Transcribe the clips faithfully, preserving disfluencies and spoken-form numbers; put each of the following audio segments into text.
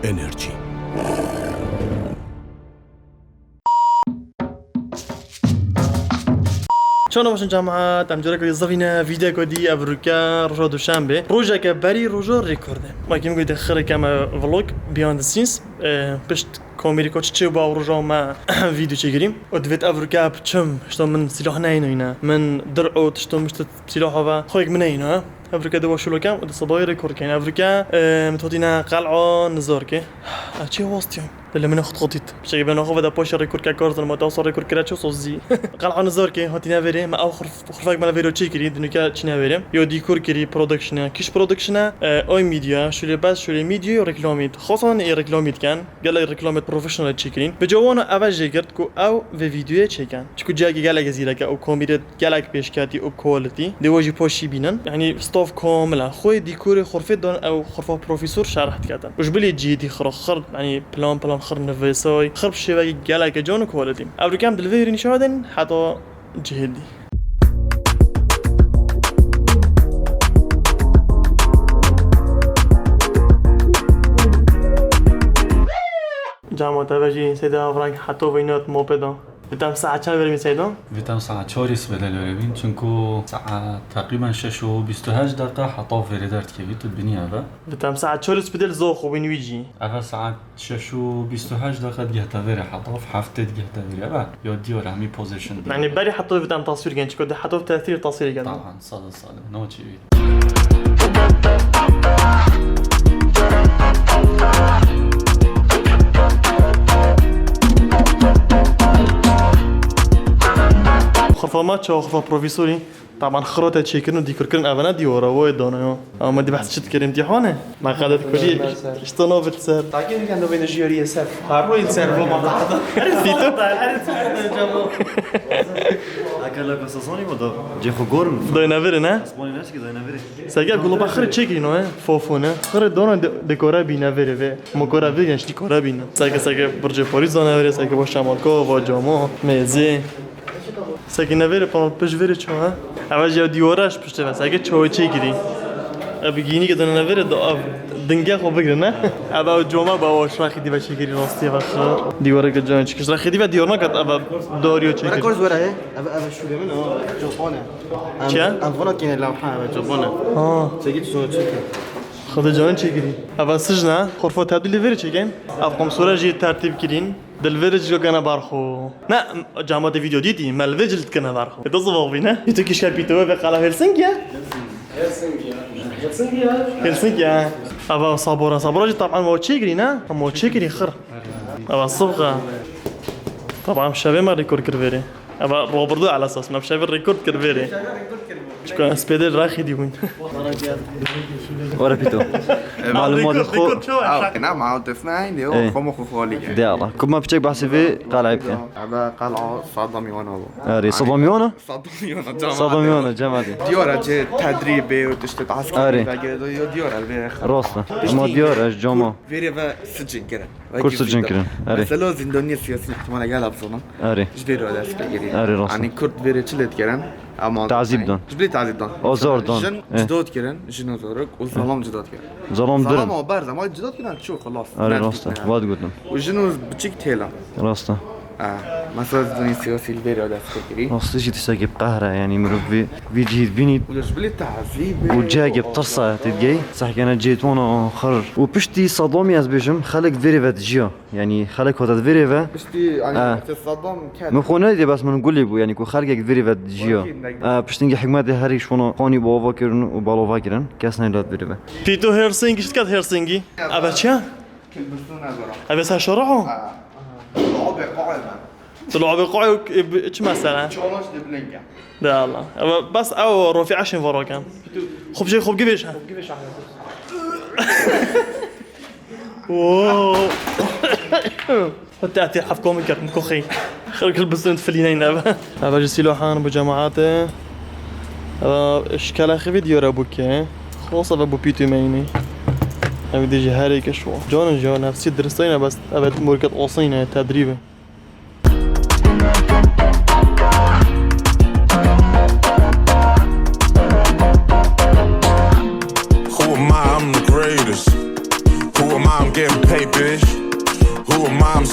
Energy. Çana başın cemaat, em careke dî zivîne vîdeko dî ev rûke roja duşembe. Rojeke berî roja rêkorde. Wekî min gotî xirê keme vlog, behind the scenes. E, pişt komîrî ko çi çê ba roja me vîdeo çêkirî. Û divêt ev rûke biçim, işte min sîlah neyno yine. Min dir'o tişto mişto sîlaha ve. Xwek min neyno, he. Ev rûke de wa şulo kem û di sibayê rêkord keyne. Ev rûke, e, min totîne qel'a Nizorkê. Ev çê wastiyam. Lê min xut xutît. Pişekî bena xwe veda paşa rêkord ke kar zin, ma ta sor rêkord kire ço sozî. Qel'a Nizorkê hatîne verê, me ew xurf-, xurfek me le vêro çê kirî, dinûke çîne verê. Yo dîkor kirî, production e, kiş production e, e, oy media, şulê bes, şulê media, yo reklamî. Xosan ê reklamî diken, gelek reklamê professional çê kirîn. Bi cawana eve jê girt ku ew vê vîdyoyê çêken. Çiku ciyakî gelek zîrek e û komîrê gelek pêşketî û quality. Dê we jî paşî bînin. Yanî staff kamil e. Xwê dîkorê xurfê dan ew xurfa profesor şerh diketin. Û ji bilî cî dî xira xir, yanî plan plan xir nivîsay, xir bi şêwekî gelek can û quality. Ev rûke em di li vê hêrî nîşana din heta cihê dî. Cama te ve jî Seyda Avrang heta vênat mopê da. Bi te em saet çend verî min Seyda? Bi te em saet çarê sibê de li vêrê bîn, çunku saet teqrîben şeş û bîst û heşt deqa heta vêrê derdikevî, tu binî eve. Bi te em saet çarê sibê de li zor xwe bîn wî cî. Eve saet şeş û bîst û heşt deqa digehte vêrê heta, heftê digehte vêrê eve. Ya diyar hemî position. Yanî berî heta bi te em tasvîr gen, çiko de heta tesîr tasvîrê gen. Taban, sade sade. No çêvî. Xurfa me çawa xurfa profesorî? Taban xirot e çêkirin û dîkorkirin evene dîwara, woyê dana ya. Ama dî behs çi dikirin dîhane? Me qedet kurî, işte no bit ser. Takî dikin de bêne jiyarî ser. Her royê ser bo ma da. Pîto. Akala ko sazonî mo da. Cê xo gorm. Dayne viri ne? Sponî ne ki dayne viri. Seke gulu ba xirê çekîno he. Fofone. Xirê dona de-, dekore bîne viri ve. Mo kora viri genç dekore bîne. Seke seke birce Parîs dana viri, seke bo şamalko, bo camo, mezi. Seke nevere pano piş viri ço ha. Ava jî dîwara ji piştê ve. Seke ço çekirî. Ev gînî ke dana viri da av dinge xo bigrin ne. Ava coma ba o şraxî dive çekirî rastî ve xo. Dîwara ke can çekiş. Şraxî dive dîwar nakat ava doriyo çekir. Rekor zora he. Ava ava şûlê min o. Copone. Çiye? Em vana kine lawha ve cobone. Ha. Çekit şunu çekin. Xwedê canê çêkirî. Eva sijna, xurfa tebdîlê vêrê çêkin. Ev qomsora jî tertîb kirîn. Dilvêrê jî gana bar xwe. Ne, camatê video dîtî, me li vê cil dikine bar xwe. Ê, tu zivaq bî, ne? Ê, tu kişka pîtowe ve qala Helsinki ye? Helsinki ya. Helsinki ya. Helsinki ya. Eva sabora, sabora jî taban wa çêkirî, ne? Ama wa çêkirî xir. Eva sibxa. Taban şevê me rekor kir vêrê. Eva Roberto ala esas, me şevê rekord kir vêrê. Çka spêdê raxî dî bûn. Ora pîto. Malum o de xo. Rekord çawa? Ew, na, ma ew defne aynı, o, Ê. Xo mo xo xo alî. De Allah. Kuma piçek bahsî vê qala ipke. Eva qala Saddam Ivanov. Erê, Saddam Ivanov? Saddam Ivanov, Saddam Ivanov, cemaatê. Diyara ce tedrîbê û tiştê askeri Erê. Vegere do, yo diyara vê. Rosta. Ma diyara, coma. Vêrê ve sicin kirin. Kursu cin kirin, erê. Mesela zindaniya siyasî ihtimale gel abzonan. Erê. Ji vê re dest pê girî. Erê, rast. Yanî Kurd vê re çi lê dikirin? Ama Tazîb dan. Ji bilî tazîb dan. Azar dan. Jin Eh. Cida dikirin, jin û zarok û zalam cida dikirin. Zalam dirin. Zalam ama ber zaman cida dikirin, çû xelas. Erê, rast. Vat gotin. Û jin û biçik têla. Rast. Eh, mesela zindaniya siyasî li vê re dest pê girî. Rast jî tiştekî qehre, yanî mirov vî, vî cihî bînî. Û ji bilî tazîb. Û cihekî tirsa têdgey. Sehkene cêtwana xir. Û piştî Saddamî ez bêjim, xelek vê re ve dijiya. Yanî xelek hate di vê re ve. Piştî, yanî, Ha. Saddam ket. Min xwe nedî bes min gulî bû, yanî ku xelkek di vê re ve dijiya. Wekî ne- Ha, piştî hingî hikûmetê herî şûna qanî bi ava kirin û balava kirin. Kes neylat vê re ve. Pîto Helsinki, şit ket Helsinki. Eve çi? Kilbisûn ne zora. Eve ser şara ha? Ha. Abi, abi ben. Tu li abi qoy û çi mesele? Çoloş de bilenge. De Allah. Eve bes ew rofi eşin varaken. Xub şey xub givêş ha. Givêş ha. Wow. Hû te'tî hefko min kir, min koxî. Xelk li bisin filîneyn eve. Eve ji sîlohan bi cemaatê. Eve şikele xivî diyore bû ke. Xos eve bû pîtû meynî. Ev dî ji herê ke şo. Canin ji nefsî diristeyne bes eve morket osîne tedrîbe. Who am I? I'm the greatest. Who am I? I'm getting paper.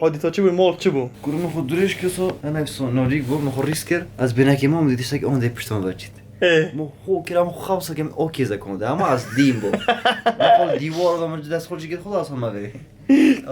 hodîsa çi bû, mol çi bû? Kuro min xwe dirêj kir so, em ev so narîk bû, min xwe rîs kir. Ez bênekê mam dî tiştek on dê pişt me ve çît. Ê. Min xwe kir, em xwe xebsa kem o kêzek on dê, ama ez dîm bû. Min xwe dîwar ve min dest xwe jî kir, xwe da me vê.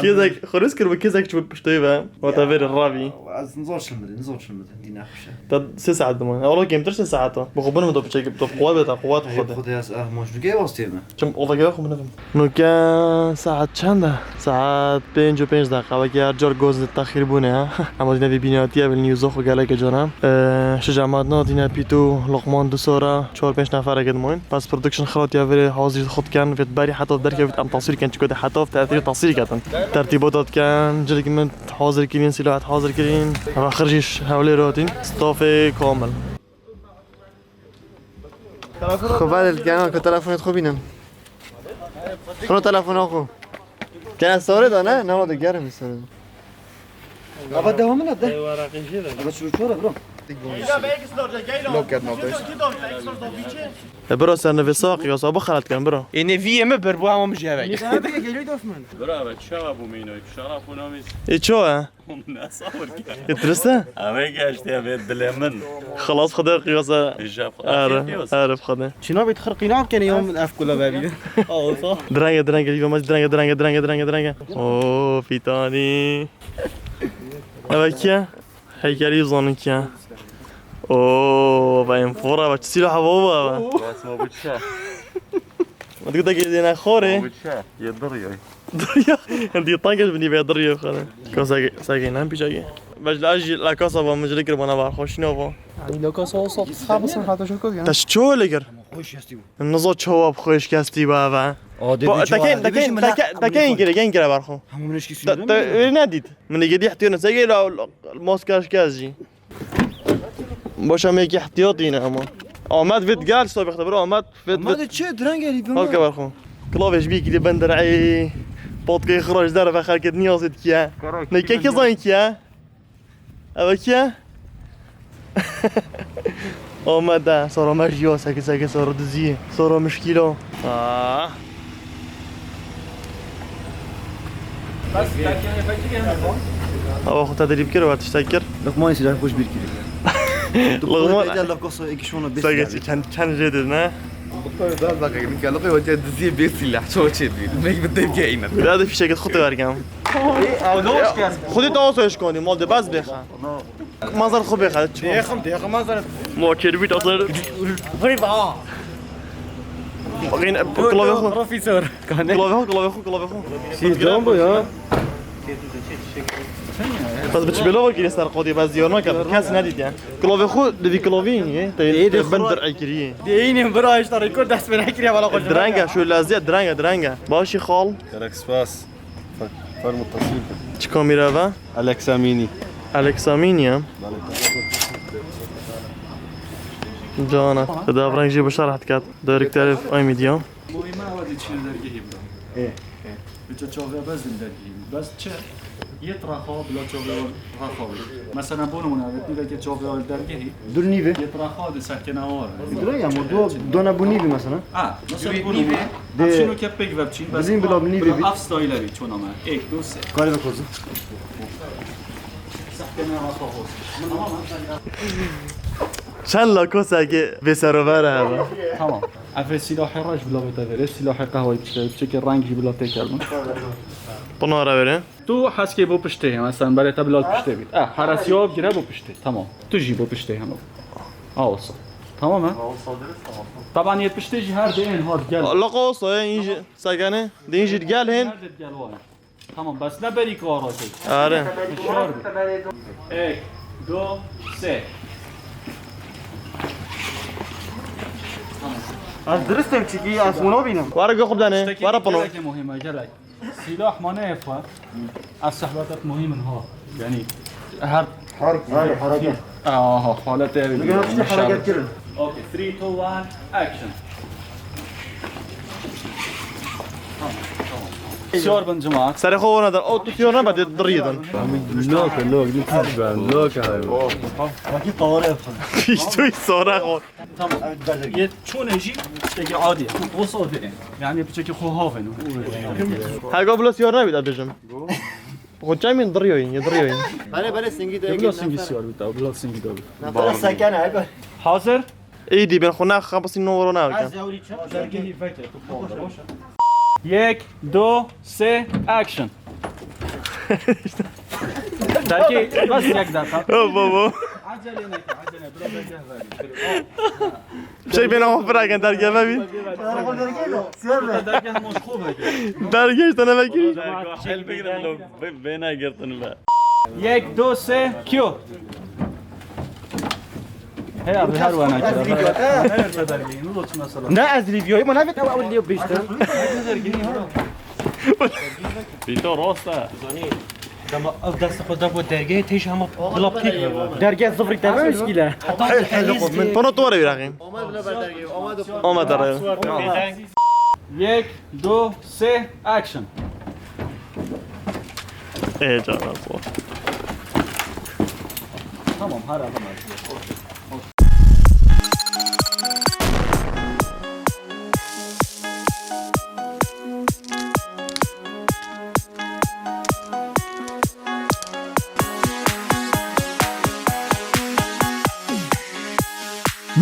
Kêzek xwe rîs kir bû, kêzek çi bû piştê ve, wata vê re ravî. Ez nizor çi min dê, nizor çi min dê, dî nexweş e. Te sê saet diman. Ola kêmtir sê saet o. Bi xwe bin min to piçek, to quwet bê, te quwet Ê, xwe de. Xwedê ez, eh, moj nûke wastê me. Çim ola gere xwe min nefim. Nûke saet çend e? Saet pênc û pênc deqa. Wekî her car goz li texîr bûne ha. Ama dîne vî bînatiye, vî newsa xwe gelek cana. Ee, şija me dina dîne pîtû, Luqman du sora, çar pênc neferek dimayîn. Bes production xiratiye vê hazir xwe dikin, vê berî heta derkevit em taswîr kin, çiko de heta teatrî taswîr ketin. Tertîbata dikin, cilik min hazir kirin, silahat hazir kirin. Eva xirjîş hewlê rotin. Stafê kamil. Xwe vedil kena ku telefonê xwe bînin. Xiro telefona xwe. Kena sore da ne? Ne, o da gerim sore da. Ava devam ne de? Ava şu çora bro. Look at not this. E bro, sen ne vesa qiyasa bu xelat kan bro. E ne viyeme ber bu ama mujeve. Bira ve çava bu mino, şarap unamis. E ço e? Ne sabır ki. E triste? Eve geçti eve dile min. Xelas xwede qiyasa. Jab Arif, Arif xwede. Çina bit xirqîna kene yom ef kula bebî. Olsa. Drenge, drenge, lîva maç, drenge, drenge, drenge, drenge, drenge. Oo, fîtanî. Eve kiye? Heykelî zanin kiye? Oo, ve enfora, ve çi silah hava va. Basma bu çe. Digo te gidene xorê. Bu çe? Ye duruyor. Diriya, dî tankê ji binî vê diriya xwe. Ka sege, sege nan pîçakê. Bej la jî la kasa va min ji kir bana var xweşîna va. Yani la kasa olsa xabasın hata çok yani. Te ço lê kir? Xweş kestî bû. Nizo ço va xweş kestî bû eve. Adê Ba- bir ço Te kên, var. Te kên, Dibêjim te la kên, te kên kire, kên kire bar xwe. Hemû min eşkî Te sinirlendim. Te ne dît? Min gedi ihtiyar ne sege la maskaj kez jî. Baş em yekî ihtiyatî ne ama. Ahmet vêt gel sabî xte bira Ahmet vêt Ama vêt. De çi direng gelî Hal ke ber xwe. Klavê ji bî kî ben derê. Patkê xiraj derve xelkê niyazê dikiye. Ne ke ke zan kiye? Eve kiye? Ahmet de sara me jiya seke seke sara dizî sara mişkîla. Ah. Ava xwe te derî bikir, we tiştek kir. Luqmanê sî xweş bîr kir. Luqman. Luqman. Sege çi çend, çend jê did ne? Bak, bak, bak, hoca diziye bir silah, çoğu çevir. Mek bir tepki yayınladı. Ya da fişek xute vergen. Xudi te olsa eşkoni, mal de baz bexa. Manzar xu bexa. Dêxim, dêxim manzar. Mo çerbit atar. Vay ba. Bakın, klavye xu. Profesör. Klavye xu, klavye xu, klavye xu. Şey, can bu ya. Bas biçi bela vakit ister qodi, bas diyor ne kadar. Kes ne dedi ya. Klavye xu, de bir klavye niye? Te ben der ekriye. Değilim, bırak işte rekor ders ben ekriye valla koca. Dranga, şu lazıya, dranga, dranga. Başi xal. Gerek spas. Fer-, fermo tasvir. Çi kamera va? Alexa Mini. Alexa Mini ya. Cana. Te de avrank jî bişar hat kat. Direkt tarif ay media. Muhîme ew dê çîne dergehê bira. Ê. Ê. Biçe çavê bez din dergehê. Bes çi? Yê traxa bila çavê rexa bû. Mesela bo nimûne, ev nîveke çavê dergehê. Dul nîve. Yê traxa de sekene war. Dura ya, mo do, dona bu nîve mesela. Ha, mesela bo nimûne. De. Ev şino ke pek ve biçîn, bes. Bizim bila nîve bi. Af style bi, çona me. Ek, du, se. Kare ve kozu. Sekene rexa hos. Tamam mı? Çend la koseke bê serover e. Tamam. Ev silahê reş bila bête verê, silahê qehweyî biçe, biçe ki reng jî bila tê kerdin. Bunlara verê. Tu heskê bo piştê, mesela berê te bila piştê bît. Eh, heresiya bigire bo piştê. Tamam. Tu jî bo piştê heno. A olsa. Tamam he? Taban yê piştê jî her dê en hat gel. Laka olsa ya, in jî sekene, de in jî gel hên. Her dê gel var. Tamam, bes ne berî kara kek. Are. Şar. Ek, du, se. Tamam. Ez dirist em çikî, ez hûn bînim. Wara go xwe bidane, wara pano. Gelek muhîm e, gelek. Silah mane xwe. Ez sehbetet muhîm in ha. Yani her Her, her hareket. Aha, halet evi. Bugün hepsi hareket kirin. Okay, three, two, one, action. Tamam, tamam. Siyor bin cemaat. Serê xwe wana der. O tu siyor ne bade diriyedin. Loke, loke, ne pis ben, loke hayır. Rakip tavara yapın. Hiç tu sonra o. Tamam. Yê çûnê jî tiştekî adî ye. O sade ye. Yani piçekî xwe havêno. Hega bila siyar nebî de bêjim. Xwe çemîn diriyoyîn, yê diriyoyîn. Bere, bere, singî de. Bila singî siyar bî, bila singî de bî. Nefere sekene, hega. Hazir? Êdî ben xwe naxapasî no wero nakin. Yek, du, se, action. Dergê, bas yek dakika. Ho, babo. Acele neke, acele. Biraz dergeh ver. Şey, beni o bırakın, dergeh ver bir. Dergeh işte ne bekliyor? Hel bigrin lo, bena girtin be. Yek, du, se, kyo. Hey abi, her wana kira. Ne ez review, ma navet ew ew liyo bişte. Pîto rost e. Dema ev dest xwe da bo dergehê, têj hema bila pîk ve. Dergeh zifrik te ve mişkîle. Heta Pano tu were biraxî. Ama da re. Yek, du, se, action. Ê, cana xwe. Tamam, her adam.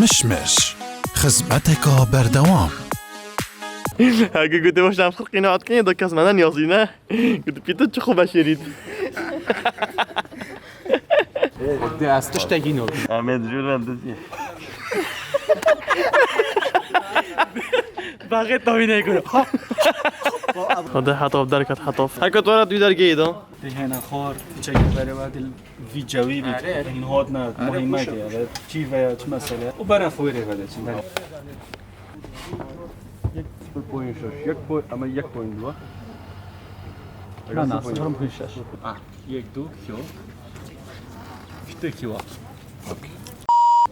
Mişmiş, xizmeteka berdewam. Heke gotê baş em xirqîne atkinê da kes me ne niyazî ne. Gotê pîtin çi xwe beşêrît. De ez tiştekî no. Em ê dijûr em dizî. Baxê tawî neyê kuro. Hadi hatof derket hatof. Heke tu ara tu dergeyî da. Tê hêna xor, tu çekî berê we dil vî cewî bî. Hîn hot ne, muhîme ki, evet. Çî veya çi mesele. Û beref wêrê vede çi. Yek sıfır point şeş, yek point, ama yek point dua. Na, na, sıfır point şeş. Ah, yek, du, kyo. Fite kyo.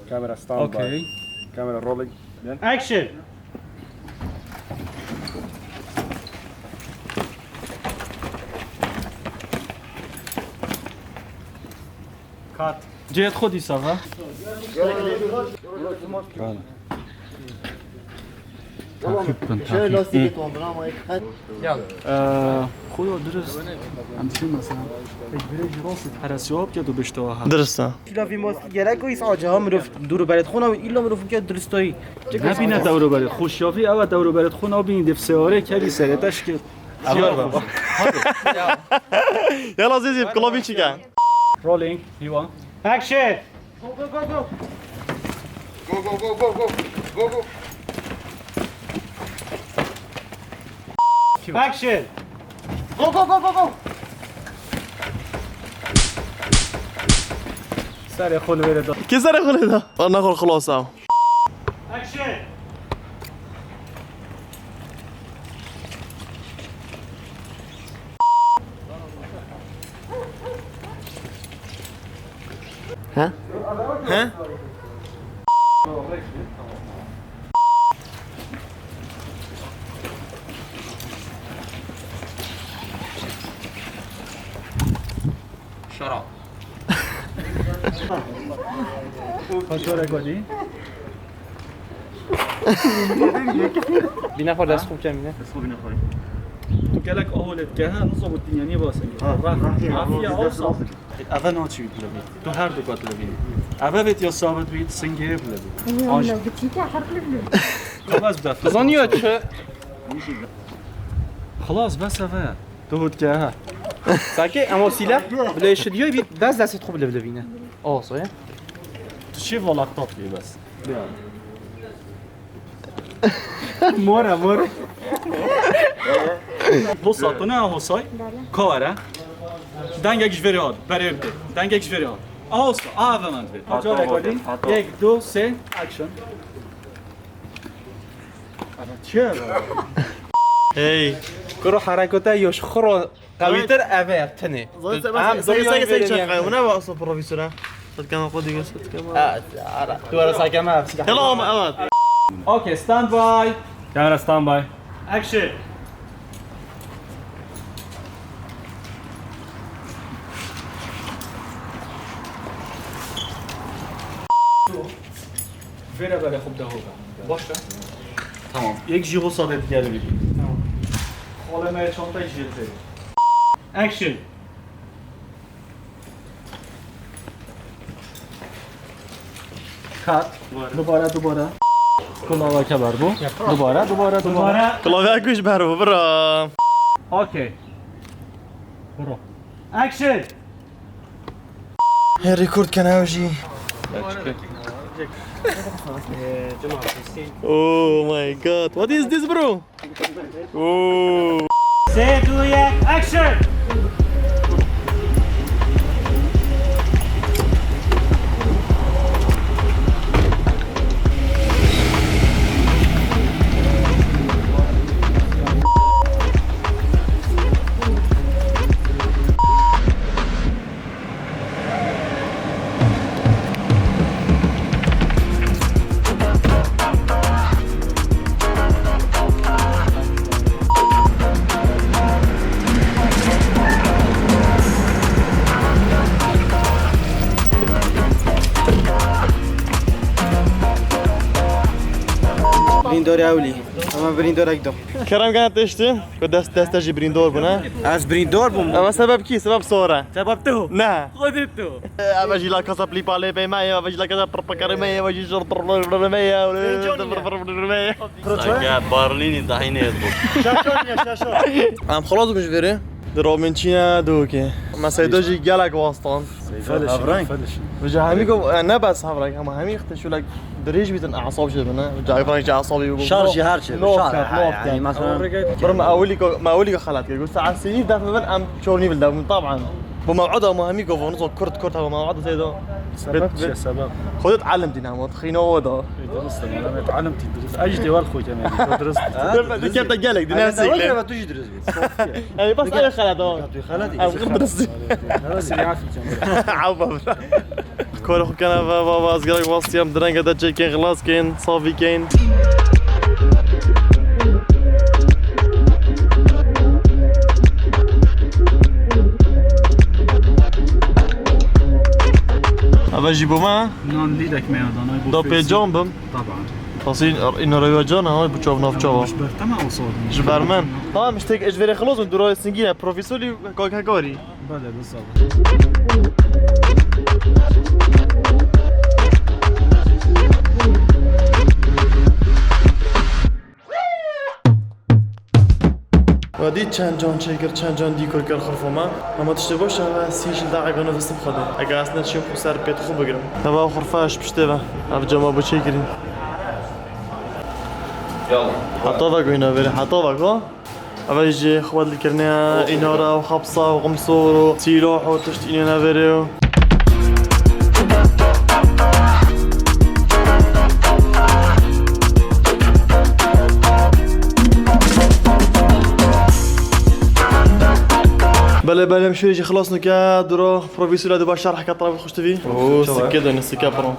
Kamera standby. Okay. Kamera rolling. Then action! Cut. Cihê xwe dîsa ve. Gel. Takip bin, takip. Şöyle lastik et ondan ama dikkat. Ee, Xuya dirist. Em diçin mesela. Pek bire jî rastî heresiya bike tu bişte wa ha. Dirist ha. Kîlavî mas gerek o, îs acaha mirov dûr û berê xwe nabîn, îlla mirov bike diristayî. Nebîne dewr û berê. Xweşiyavî ew e, dewr û berê xwe nabînî, dêv seyarê kevî serê te şikir. Diyar baba. Yala zêzî, kilavî çike. Rolling, you want? Action! Go, go, go, go. Go, go, go, go, go. Go, go. Action. Go, go, go, go, go. Serê xwe li wê re da. Kê serê xwe lê da? Ana xwe xilas e. Action. He? He? Şarap. Fatura godî. Bîne xwe dest xwe bike bîne. Dest xwe bîne xwe. Tu gelek aho lê dike, ha, nizo bû dinya nî basê. Ha, rafiye, afiye, aho dest xwe. Eve naçî wî bilebî. Tu her du kat bilebî. Eve vêt ya sabit bî, singê bilebî. Anj. Biçîke her bilebî. Xebaz bide. Zaniya çi? Xelas, bes eve. Tu hût ke ha. Sakê, ema sîleh, bilê şidiyoy bî, dest destê xwe bile bile bîne. Awa soye. Tu şî volak tat bî bes. More, more. Hosa, tu ne hosay? Kawere. Dengek ji verê hat, berê bide. Dengek ji verê hat. Hosa, a ve mend bê. Acarek godî. Yek, du, sê, action. Ana çi ye? Hey. Kuro herekete yo ji xuro qewîtir eve tenê. Zaten sen, sen, sen, sen çek. Buna bak asıl profesöre. Satkama xwe diyor, satkama. Ha, ara. Duvara sakama. Tamam, evet. Okay, stand by. Kamera stand by. Action. Vêre berê xwe bide hoga. Baş e? Tamam. Yek jî hosa de diğeri bî. Tamam. Xalê me çantayê jî tê. Action. Cut. Dubare, dubare. Kulava kemer bu. Dubare, dubare, dubare. Kulava kuş ber bu, bira. Okay. Bro. Action. Hey, record kene ew jî. Oh my God, what is this, bro? Oh. Sê, du, yek, action! Birîndorê ewlî. Ama birîndorek do. Kerem gene tiştî. Ku dest, deste jî birîndor bûne. Ez birîndor bûm. Ama sebep kî? Sebep sor e. Sebep tu. Ne. Xwedê tu. Eve jî la kasa plîpalê pê me ye, eve jî la kasa pirpikarê me ye, eve jî jir pirpikarê me ye. Seke Berlînî dahînê tu. Şaşor ya, şaşor. Em xelas bûn ji vêrê. Di romên çîne dûkê. Me Seydo jî gelek wastan. Felişin, felişin. Ji hemî ku, e, ne bes hevrek, hema hemî xte şulek dirêj bîtin, asab jê bine. Cayfrek ji asabî bû. Şar jî her çi, şar, ha, yani, mesela. Bro, me ewilî ku, me ewilî ku xelat kir. Got, saet sênî def bibin, em çor nîv li devin, taban. Bu mew'uda, ma hemî ku, nizo kurt, kurt, hema mew'uda Seydo. Sebep çi, sebep? Xwedê elim dîne, ama xîna o da. Dirist e, me elim tî dirist. Ej dêwal xwe kene, dirist. Dikete gelek, dîne. Ey, bas, ey, xelat o. Tu xelat. Ev dirist. Sirî afî çem. Ew bavra. Kor xwe kene ve, va, va, ez gerek wastiyem, direnge de çêkin, xilas kên, savî kên. Eve jî bo me? Nan lîdek me ya danay bo. Da pê can bim. Taban. Fasîl înorayî cana ha, bi çav nav çava. Ji ber te me ew sor. Ji ber min. Ha, miştek ez ji vêrê xilos bim, dûrayê singî ne, profesorî kak hekarî. Belê, bi sağ ol. We dî çend can çêkir, çend can dîkor kir xurfa me. Hema tiştê baş e, hema ez sî şil deqeka nivîsim xwe de. Eke ez neçim xwe ser pêt xwe bigirim. Heva xurfa ji piştê ve. Ev cama bû çêkirî. Yallah. Heta vek wîna verê, heta vek ha. Ev jî xwe dilkirine înara û xepsa û xumsor û sîloh û tişt înê neverê û. Belê, belê, em şûrê jî xilas nike, duro profesora diba şerh ke taraf xweş tivî. Oo, sikke dene, sikke piro.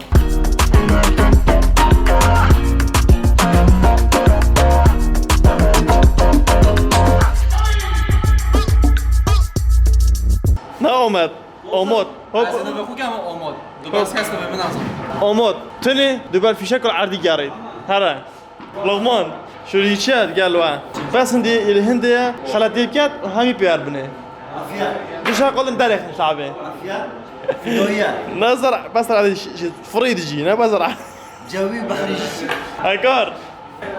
Ne Omet? Omot. Hop. Ez eve xwe keme Omot. Du bas kes be min azam. Omot. Tuni du ber fîşek ul erdî gerî. Here. Loqman. Şurî çi gel we. Bes hindi il hindi xeletî ket hemî piyar bine. Afiye. Dişa qolin derek şabe. Afiye. Fidoye. Nazar bes adi fırıydı ji ne bazar. Cewî behrî jî. Ekar.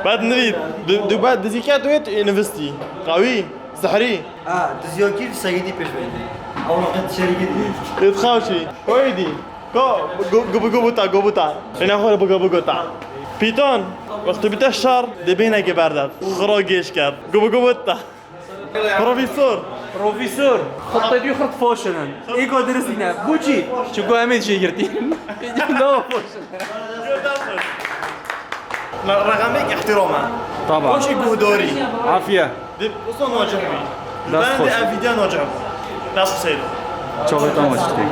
Bad nivî, du, du bad dizî ket wê tu nivistî. Qawî, zehrî. Ha, diziyakî li Seyîdî pêş ve yî. Ew wexet şerîkî dî. Êtxaşî. Oyî dî. Go, go, go, go buta, go buta. Êna xwe buga, buga ta. Pîton, wextê bîte şar, dê bêhnekê berdet. Xira gêş ket. Go, go, go buta. Profesor. Profesor. Xirtê dî xirt foşin in. Êgo dirist nîne. Bo çî? Çunku em ê çêgirtî. No foşin. Reqemek îhtîram e. Taban. Xweşî guhdarî. Afiye. Di usta nacih bî. Dest xweş. Ben de ev vîdya nacih bû. Dest xweş. Çavê te maç dikey.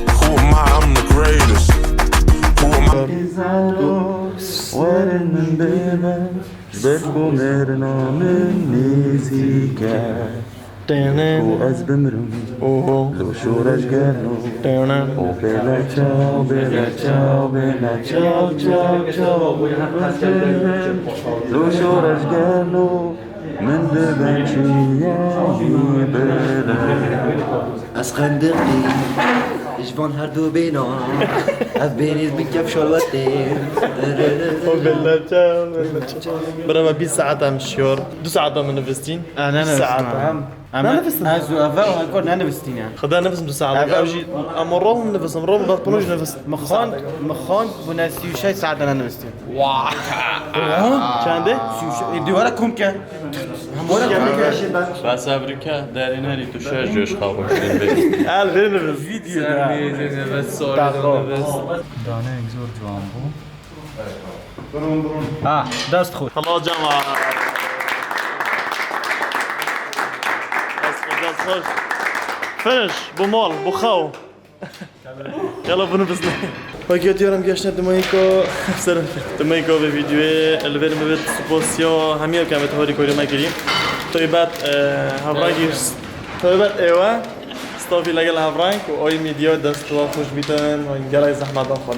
Who am I? I'm the greatest. Who am I? Werin min bêve, ji ber ku mêrina min nêzîk e. Ku ez bimrim, oho, li şoreş gerno. Tene. O bêle çaw, bêle çaw, bêle çaw, çaw, çaw. Li şoreş gerno. Min bi ben çiye bile. Ez xendiqî ji van her du bêna. Ev bênî bin kef şalwetê. O bella çaw, bella çaw. Bira me bîst saet em şiyor. Du saet em nivistîn. E, ne nivistîn. Saet. Em, em, ne nivistîn? Ez û eve û Heko ne nivistîn ya. Xweda nivistîn du saet. Eve ev jî, em rol nivisim, rol bad pinoş nivisim. Mixan, mixan bûne sî û şeş saet ne nivistîn. Wah! Çende? Sî û şeş, e, dîwara kom ke. Bas evrike, derînerî tu şer joş xaboştin be. El verin biz. Videoda. Sen bir nefes sonra nefes. Daneyek zor ciwan bû. Ha, dest xweş. Helal Cemal. Dest xweş, dest xweş. Finish, bu mal, bu xew. Yala bunu bizle. Wek ya diyarim geşne dimayîka serim. Dimayîka vê videoyê li vir min bit spasiya hemiya ke me harîkarî me kirî. Taybet, e, Hevrangî, taybet êwe. Stafî legel Hevrang û Ay Media dest wa xweş bîtin. Gelek zehmet da xwe.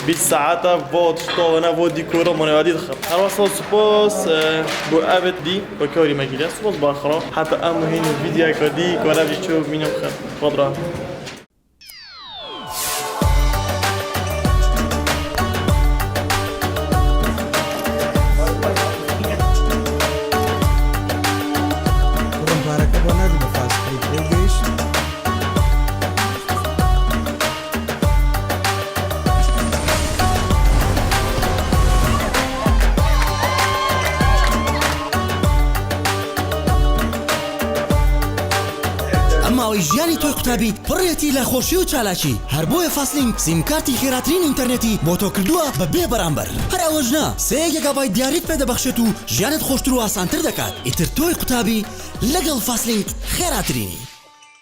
Bîst saete vo tişta wene vo dîkora monewedî dixin. Her wesa spas, e, bo evet dî, wek harî me kiriye. Spas ba xira. Heta em hînî videoyeka dî, kare jî ço mînim xir. Xwe bi ra. Kurum pareke bana bir fast food. Em awê jiyanî toy qutabî pirrêtî lê xweşî û çalakî. Her boye Fastlink sîmkartî xêratirîn înternetî bo to kirduwa bi bê beramber. Her ew jina sê gigabayt diyarît pê dibexşêt û jiyanêt xweştir û asantir dekat. Îtir toy qutabî legel Fastlink xêratirînî.